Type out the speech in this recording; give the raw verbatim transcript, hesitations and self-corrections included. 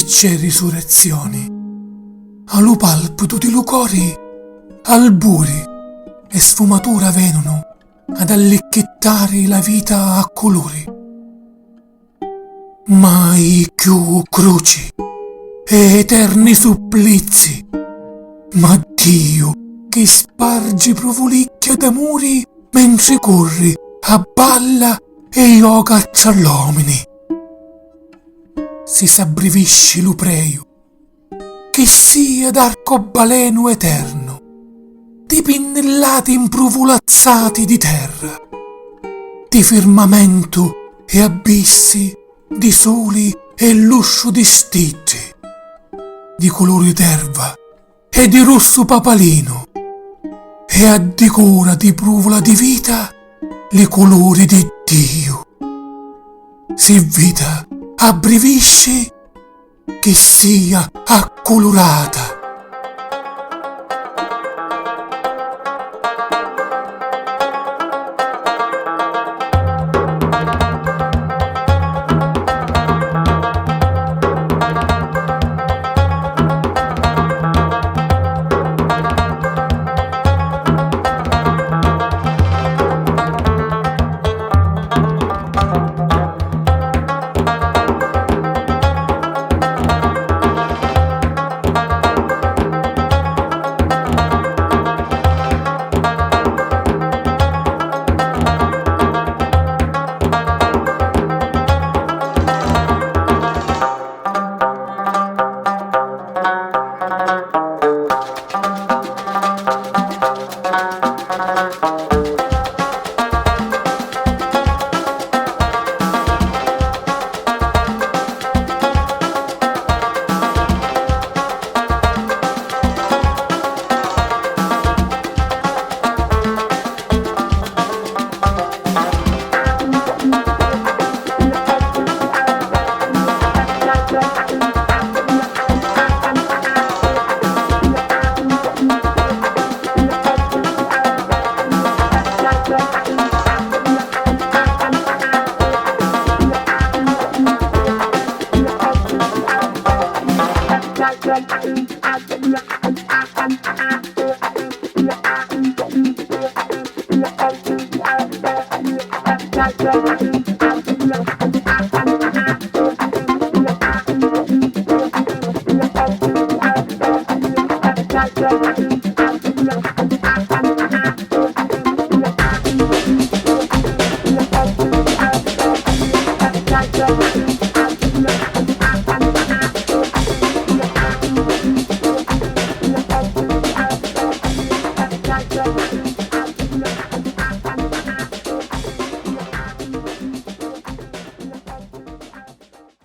c'è risurrezioni. A lu palpitu di lu cori, alburi e sfumatura venunu ad allicchittari la vita a culuri. Mai cchiù cruci e eterni supplizi, ma Diu chi spargi pruvulicchia d'amuri mentri curri, abballa e joca tra l'omini. Si s'abbrivisci lu preju, chi sia d'arcobalenu eternu, di pinnillati impruvulazzati di terra, di firmamentu e abbissi, di suli e lusciu di stiddi, di culuri d'erva e di russu papalinu, e addicura di pruvula di vita li culuri di Diu. Si vita abbrivisci, chi sia acculurata.